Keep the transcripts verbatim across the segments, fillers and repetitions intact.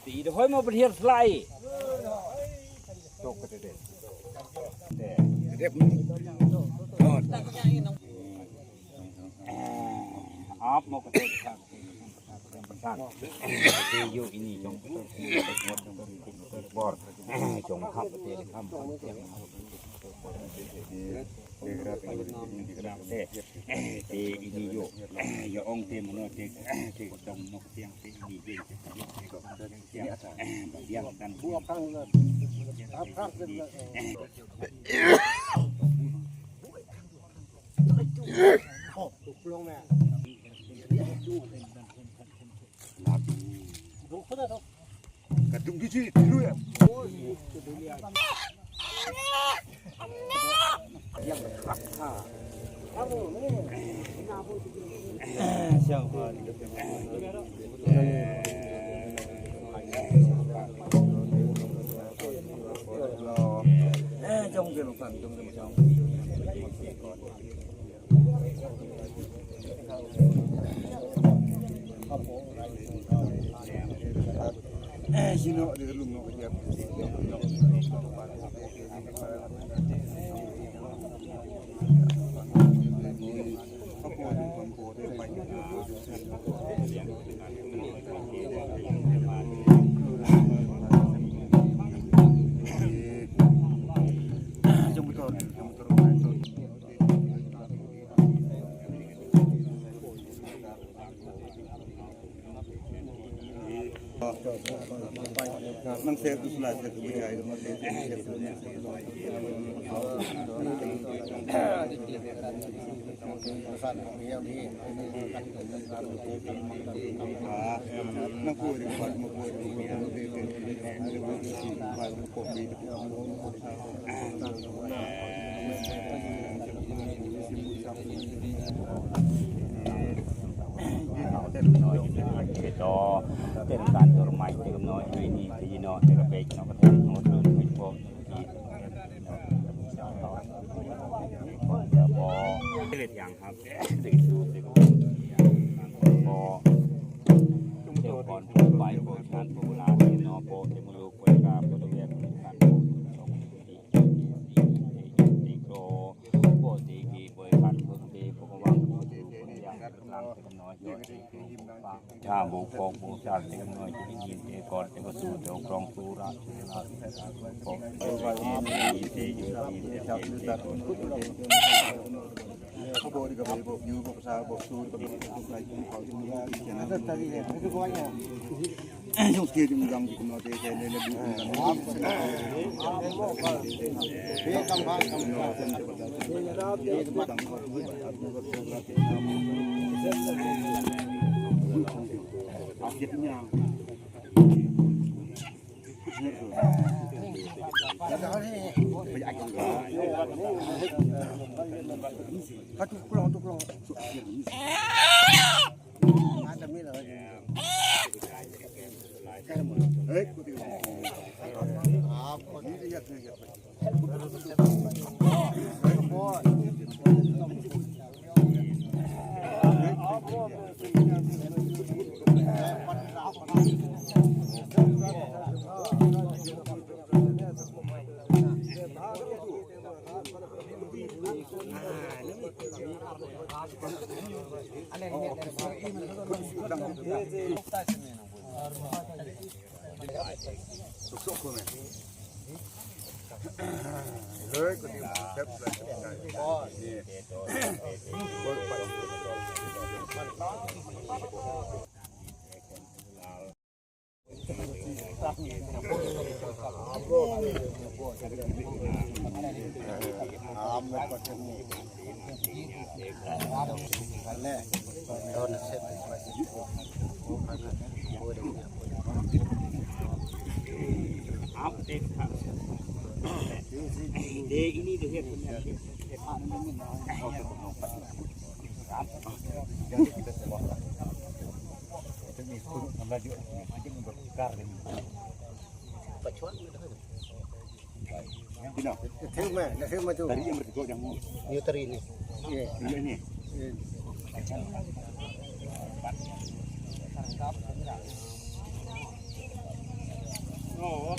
Ti dahoi mo berhiar selai. Ap mo kete. Yo ini jong bor jong hap te ham. Te ini yo, yo ong te mano te, te tong nok tiang te ini je. Tiang, tiang dan bu akang na. Akang na. Tuklong na. Kadung kisi dulu ya. To, ten kan dur mai te no ini te no te ka pek no ka ten no tu ni po. Ti. Bo. Te yang hap. Te su te ko. Bo. Te kon bai ko kan ko la no bo te mulu ko ka bo te kan ko. Tha bo pok bo sar te noi te hin te kot te ko su te krong su ra. Tari yang bertiga yang mau. Ini tari ini. Iya. Ini ini. Iya. Oh.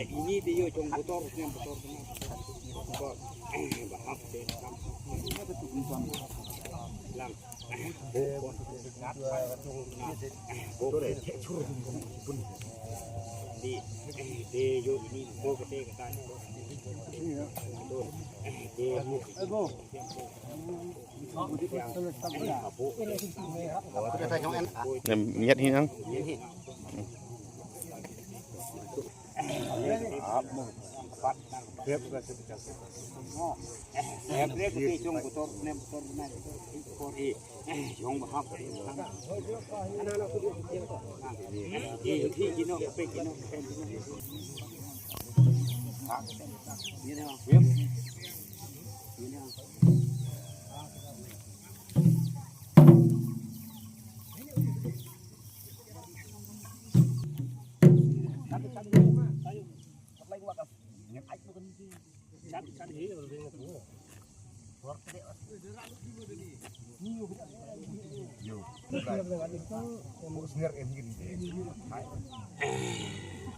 Ini dia cong motor, yang motor. Lang. Miet hinang.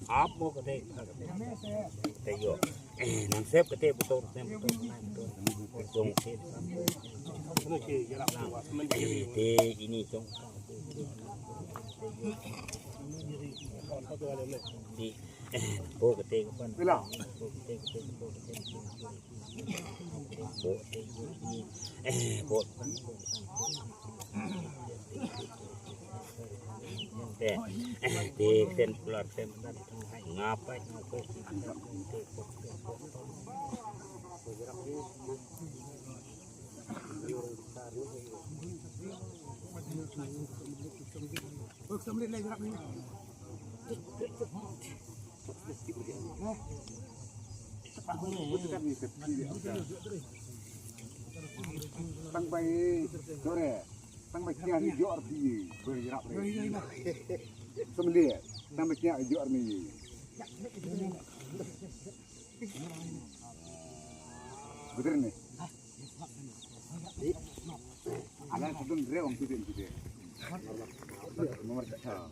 Ap mo kate. Te yo. Nang sep kate betul, sep betul. Betul. Te ini cong. Di. Bo kate kapan. Bila. Bo kate, kate, bo kate. Bo kate. Bo. Te. Te sen pular sen. Ngapai ngapai. Tang bai, sore, tang bai kia ni jor di, berjerap re. Semele, tang bai kia jor ni. Betul ni. Ala sedang rewang tu dia, tu dia. Nomor satu.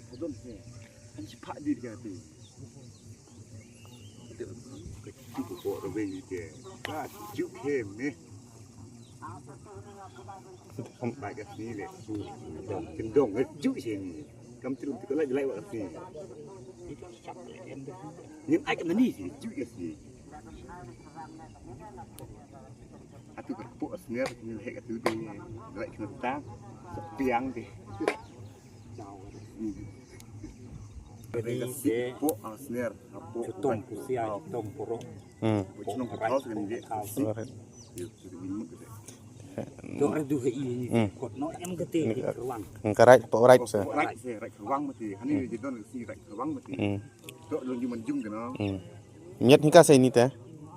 Sedang ni. Kan cepat di dia tu. Itu kok robek ni dia. Juk hem ni. Bai ka sini le. Kendong, kendong, eh, juk sini. Kam trum tu lai, lai wa sini. Nin ai kam ni si, juk ka si. Atu ka po senior, nin hek atu di, lai kena ta, sepiang di. Hmm. Jadi, Mereka si de, po, ah, senior, po, chutom bukan pusia, po. Chutom poro. Hmm. Chinong po, kethal sekali di. Kethal. Senior. Dok redu he ini. Hmm. Kot no em kete. Ini ke ruang. Hmm, karai po rai se. Rai se, rai ruang mati. Hani, hmm, jedon si rai ruang mati. Hmm. Dok lung juman jung kena. Hmm. Miet hika se ini te.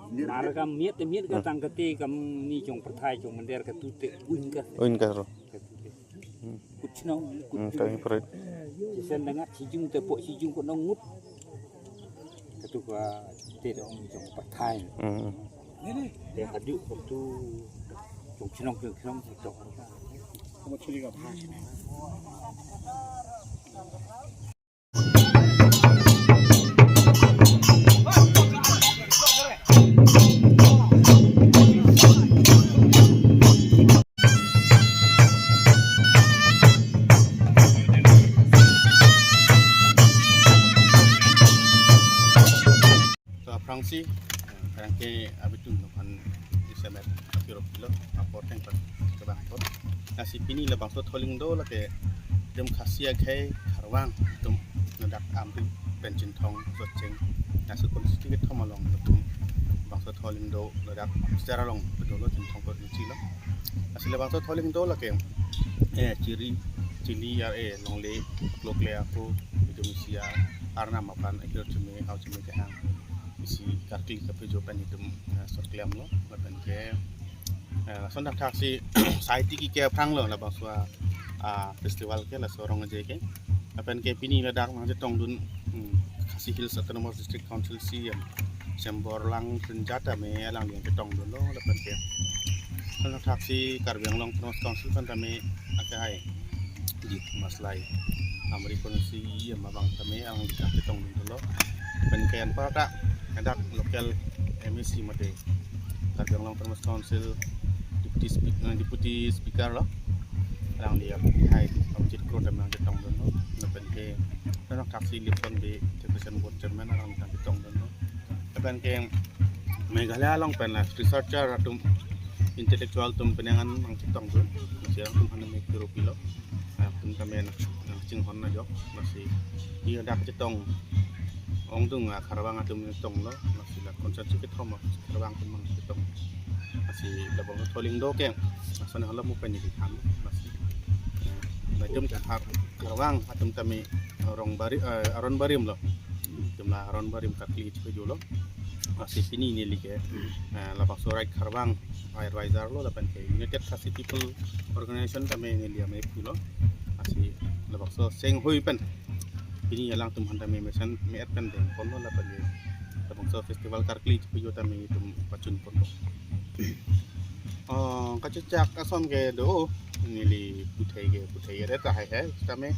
Miet. Mar kam miet te miet ka, hmm, tang kete kam ni cong perthai cong mender ka tute uin ka. Uin ka ro. Ka tute. Hmm. Kut chinong, kut. Hmm, chinong. Tang pret. Jesen dangat sijung te po sijung ko nongut. Ketu ka te dong jong perthai. Hmm. Te hadu waktu jong chinong jong chinong tok. Kamu curi ka phai. Si, eh, karang ke abitum nukhan isemet akirok pilo, apor teng pan kebang apor. Lasi pini labangso Tholingdo lake itum Khasi akhei Kharvang itum ladak Amri pen Chinthong Socheng. Lasi konstituensi kethom along itum bangso Tholingdo ladak Sera along pedolo Chinthong konstituensi lo. Lasi labangso Tholingdo lake, eh, chiri, chili ar, eh, longle, klokle ako, itum isi arnam aphan akirok cheme, hau cheme kehang isi karkli kapejo pen itum, eh, sor klemlo, lapen ke, eh, lason thakthaksi saiti kike aphranglo labangso a, ah, festival ke laso Rong Aje ke. Lapen ke pini ladak nangchetongdun, hmm, Khasi Hills Autonomous District Council C E M Semborlang Prinjata me alangli nangchetongdunlo, lapen ke lason thakthaksi Karbi Anglong Autonomous Council pen tame akehai Jit Maslai, Amri konstituensi E M abang tame alangli nangchetongdunlo. Lapen ke anparta ladak local M A C mate Karbi Anglong Autonomous Council Deputy Speaker, eh, Deputy Speaker lo. Alangli akehai Abhijit Kro tame nangchetongdunlo. Lapen ke lason thakthaksi Lipson Bey, Education Board Chairman, alangli nangchetongdunlo. Lapen ke Meghalaya along pen la researcher atum, intellectual atum penang an nangchetongdun. Lasi alangtum aphan me kiro pilo. Atum tame nang, nangchinghon ajok. Lasi ladak chetong ongdung a Kharvang atum chetonglo. Lasi la konstituensi kethom Kharvang atum nangchetong. Lasi labangso Tholingdo ke lason halamu pen ni tham. Lasi, eh, latum Khar, Kharvang atum tame Rong Bari, eh, Aron Barim lo. Itum la Aron Barim karkli chepejolo. Lasi pini neli ke, eh, labangso Right Kharvang advisor lo, lapen ke United Khasi People Organization tame neli amei pulo. Lasi labangso seng hui pen pini alangtum aphan tame mesen me-et pen dengponlo, lapen ke labangso festival karkli chepejo tame itum pachunponlo. Oh, kachechak ason ke do, neli puthei ke puthei ere tahai he, tame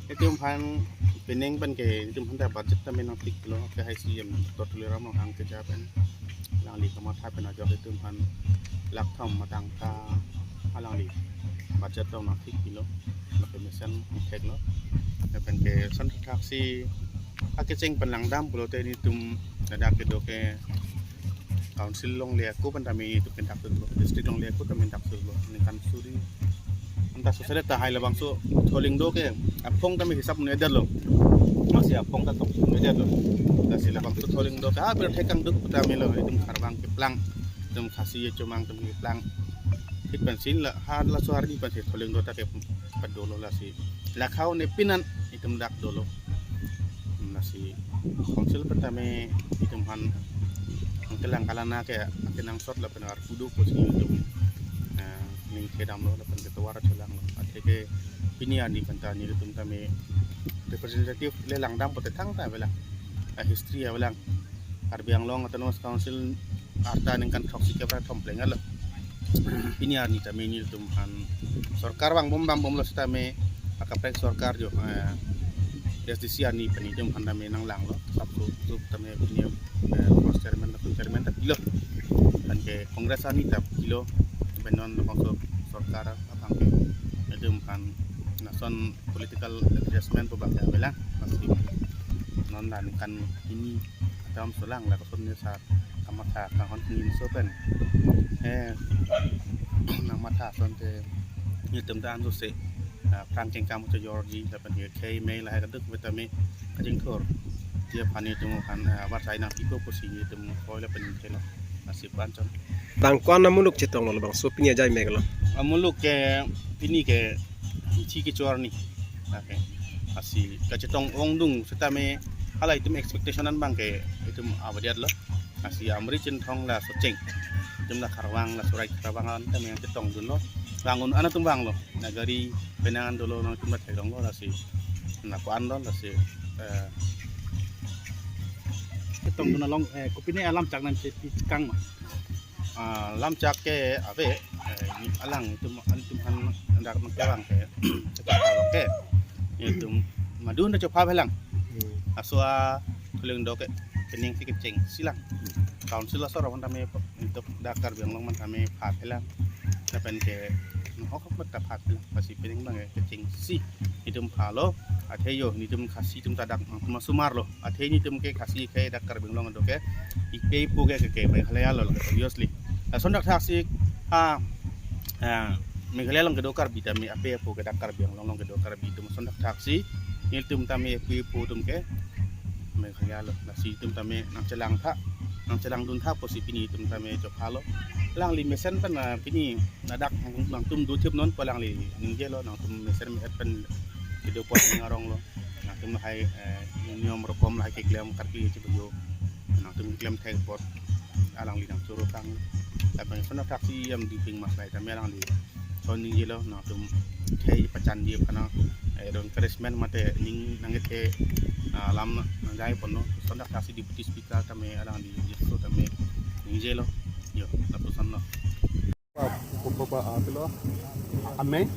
itum aphan penang pen ke itum aphan ta budget tame nangthik lo, akehai C E M Doctor Tuliram Ronghang keja pen, alangli kamatha pen ajok itum aphan lakh thom matang ta alangli budget tong nangthik pilo, lake mesen angthek lo. Lapen ke lason thakthaksi akecheng pen langdam pulote nelitum ladak kedo ke council longle ako pen tame itum pendak lo, district longle ako tame pendak lo, ningkan suri. Anta sosele tahai labangso Tholingdo ke aphong tame hisap un-edetlo. Lasi aphong ta tong un-edetlo. Lasi labangso Tholingdo ke apirthe kangduk tame lo, itum Kharvang keplang, itum Khasi chomang atum keplang. Thik pensi la, ha laso arni pensi Tholingdo ta ke padolo, lasi lakhau ne pinan itum dak dolo. Lasi council pen tame itum aphan kelang kalana ke akenangsot lapen arpu do pusi itum, eh, ning kedamlo lapen ketovar chelanglo. Athe ke pini arni pen ta nelitum tame representative le langdam pote thangta avelang. Eh, history avelang. Karbi Anglong Autonomous Council arta ningkan throksi kepra thom pleng alo. Pini arni tame nelitum aphan sorkar vangbom vangbomlo setame akaprek sorkar jo, eh, A D C arni pen itum aphan tame nanglanglo. Sap sup sup tame pini, eh, cross chairman, lapen chairman ta pilo. Lapen ke Congress arni ta pilo. Lapen non labangso sorkar abang ke itum aphan lason political adjustment pu bang ke avelang. Lasi non la ningkan hini atum solang la koson ne sa kamatha kanghon kangni so pen, eh, nangmatha asonte nelitum ta anso se, ah, phrang kengkam chojorji lapen ke khei mei lahai kaduk pu tame kachingthur. Dia aphan nelitum aphan, ah, avarsai nangpipo pusi nelitum koi lapen thelo. Lasi pu anchot. Bang ko-an amuluk chetonglo labangso pini ajai mek lo? Amuluk ke pini ke ithi kechor ni. Okay. Lasi kachetong ongdung setame hala itum expectation an bang ke itum avediatlo. Lasi Amri Chinthong la Socheng, itum la Kharvang, laso Right Kharvang an tame nangchetongdunlo. Vangun an atum vanglo. Nagari penang an dolo nangtum la theklonglo, lasi na ko-an don, lasi, eh, chetongdun along, eh, kopine alam chak nangchepi kang ma? Ah, lam chak ke ave, eh, alang itum, itum aphan dak nangkevang ke, ke itum madun ta chopha phelang. Hmm. Laso a Tholingdo ke kening si kechengsi lang. Council asor aphan tame itum dak Karbi Anglong aphan tame pha phelang. Lapen ke nahok hok mat ta pha phelang. Lasi penang bang ke kechengsi itum phalo. Athe yo nelitum Khasi atum ta dak nangtum asomar lo. Athe nelitum ke Khasi ke dak Karbi Anglong do ke Ipe ipo ke ke ke Meghalaya along, obviously. Lason thakthaksi, ha, ah, Meghalaya along kedo Karbi tame, ape apo ke dak Karbi Anglong along kedo Karbi atum ason thakthaksi, nelitum tame ipe ipo atum ke Meghalaya along, lasi itum tame nangchelangtha, nangchelangduntha pusi pini itum tame chophalo. Alangli mesen pen, ah, pini ladak nangtum dothip non pu alangli ningjelo, nangtum mesen me-et pen kedo apot ning aronglo. Nangtum lahai, eh, niyom rokom lahai keklem Karbi chibujo. Nangtum keklem thek apot alangli nangchoro tang. Lapen ason thakthaksi M D Ping Maslai tame alangli son ningjelo, nangtum khei pachan di aphan, eh, encouragement mate ning nangkethe, ah, alam nangjai ponlo. Ason thakthaksi Deputy Speaker tame alangli jitso tame ningjelo. Yo, lapuson lo. Pa, pa, pa, pa, ah, pilo. Amei,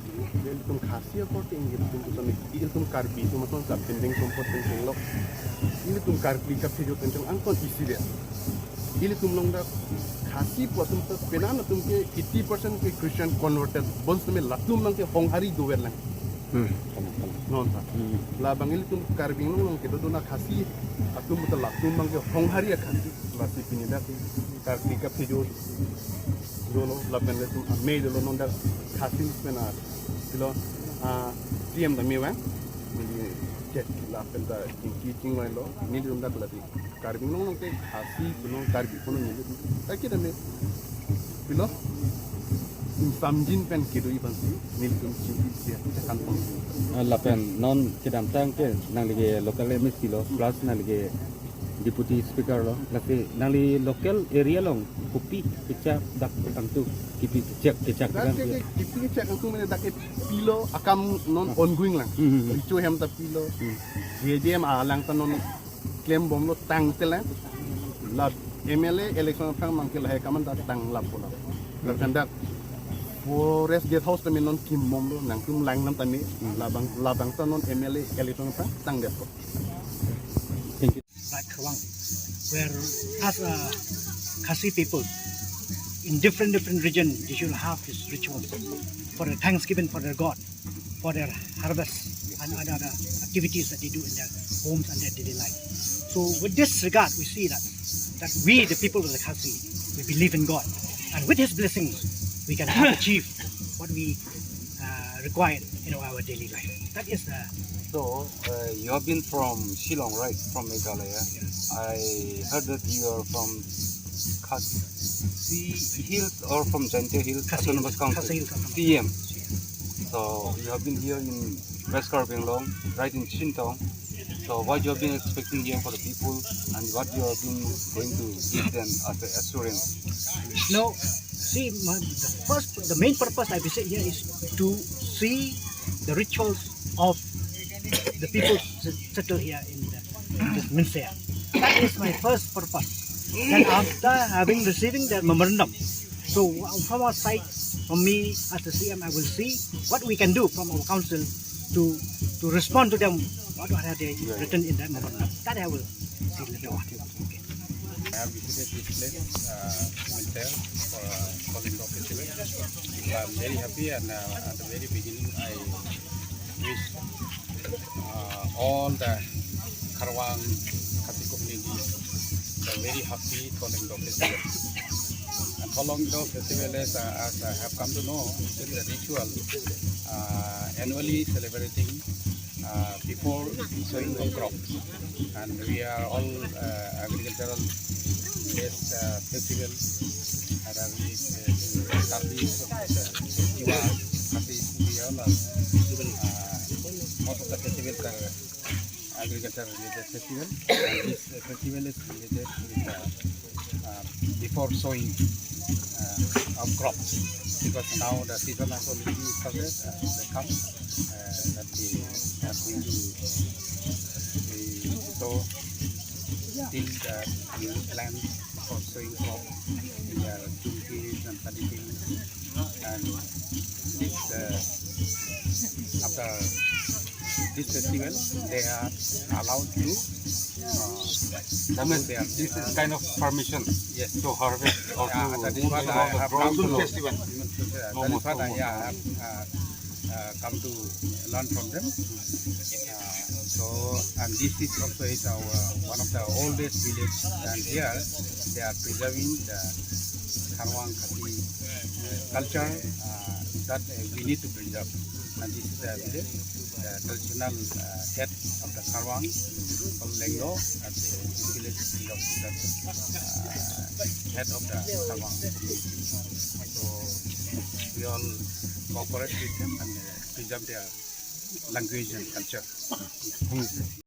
ilitum Khasi akorte ingjir atum pusitame, ilitum Karbi atum ason sa pending sompot pending lo. Ilitum Karbi kaphejo tentang angkon isi dia. Ilitum along dak Khasi pu atum ta penan atum ke eighty percent ke Christian converted. Bonsitame latum abang ke honghari dover lang. Hmm. Non ta. Hmm. Labang ilitum Karbi Anglong along kedo dona Khasi atum ta latum abang ke honghari a Khasi. Lasi pini dak Karbi kaphejo dolo, lapen ilitum amei dolo non dak Khasi pen a, pilo, ah, T M ta me vang. Neli chet lapen ta chingki chingvai lo, nelitum dak lati. Karbi Anglong along ke Khasi punon Karbi punon nelitum. Lake tame, pilo, ingsamjin pen kedoji aphansi nelitum chingki sia chekan pon. Ah, lapen non kedamtang ke nangli ke local M A C lo, plus nangli ke Deputy Speaker lo, lasi nangli local area along kopi kechak dak tangtu, kipi kechak kechak dak tangtu. Ke, ke, kipi kechak tangtu mane dak ke pilo akam non ongoing lang. Hmm, hmm, hmm. Richo hem ta pilo. Hmm. J J M alang ta non klembomlo tangte lang. La M L A election aphrang abang ke lahai akam ta tang lapu la. Lapen dak Forest Guest House tame non kimbomlo, nangtum langlam tame, hmm, labang, labang ta non M L A election aphrang tangdetpo. Thank you. Like Kharwang, where as a Khasi people in different, different region, they should have this ritual for the thanksgiving for their God, for their harvest and other, other activities that they do in their homes and their daily life. So with this regard, we see that, that we, the people of the Khasi, we believe in God. And with his blessings, we can have achieve what we, uh, required in our daily life. That is the So, uh, you have been from Shillong, right? From Meghalaya. Yes. I heard that you are from Khasi Hills or from Jaintia Hills Khasi Autonomous Hills. Council, Khasi Hills Autonomous T M. Council. So, you have been here in West Karbi Anglong, right in Shillong. So, what you have been expecting here for the people, and what you have been going to give them as a assurance? No, see, my, the first, the main purpose I visit here is to see the rituals of the people s-, settle here in the, in this Minsea. That is my first purpose. Then after having receiving their memorandum, so from our side, from me as the C M, I will see what we can do from our council to, to respond to them, what are they written in that memorandum. That I will see later on. Okay. I have visited this place, uh, Minsea, for a Kholengdo festival. So I'm very happy, and, uh, at the very beginning, I wish, uh, all the Kharwang Khasi community a very happy Kholengdo festival. And Kholengdo festival is, uh, as I have come to know, it's a ritual, uh, annually celebrating, uh, before sowing of crop. And we are all, uh, agricultural based, uh, festival. And, uh, we, uh, Karbi, uh, Tiwa, Khasi, we all are, uh, most of the festivals are agriculture related festival. And this, uh, festival is related with, uh, uh, before sowing, uh, of crops, because now the season has already started, uh, the come, uh, that we are going to, uh, sow, till the new plant for sowing crop in the Chungkis and Padiping. And this, uh, after this festival, they are allowed to, uh, that means they are, this is, uh, kind of permission, yes, to harvest or, yeah, to that is what I have come to know. Monsoon festival. Monsoon festival. No, that is what I, yeah, I have, uh, uh, come to learn from them. Uh, so, and this is also is our one of the oldest village, and here they are preserving the Kharwang Khasi, uh, culture, uh, that, uh, we need to preserve. And this is the village, the traditional, uh, head of the Kharwang, called Lengdo, and the village belongs to the, uh, head of the Kharwang. So we all cooperate with them and, uh, preserve their language and culture.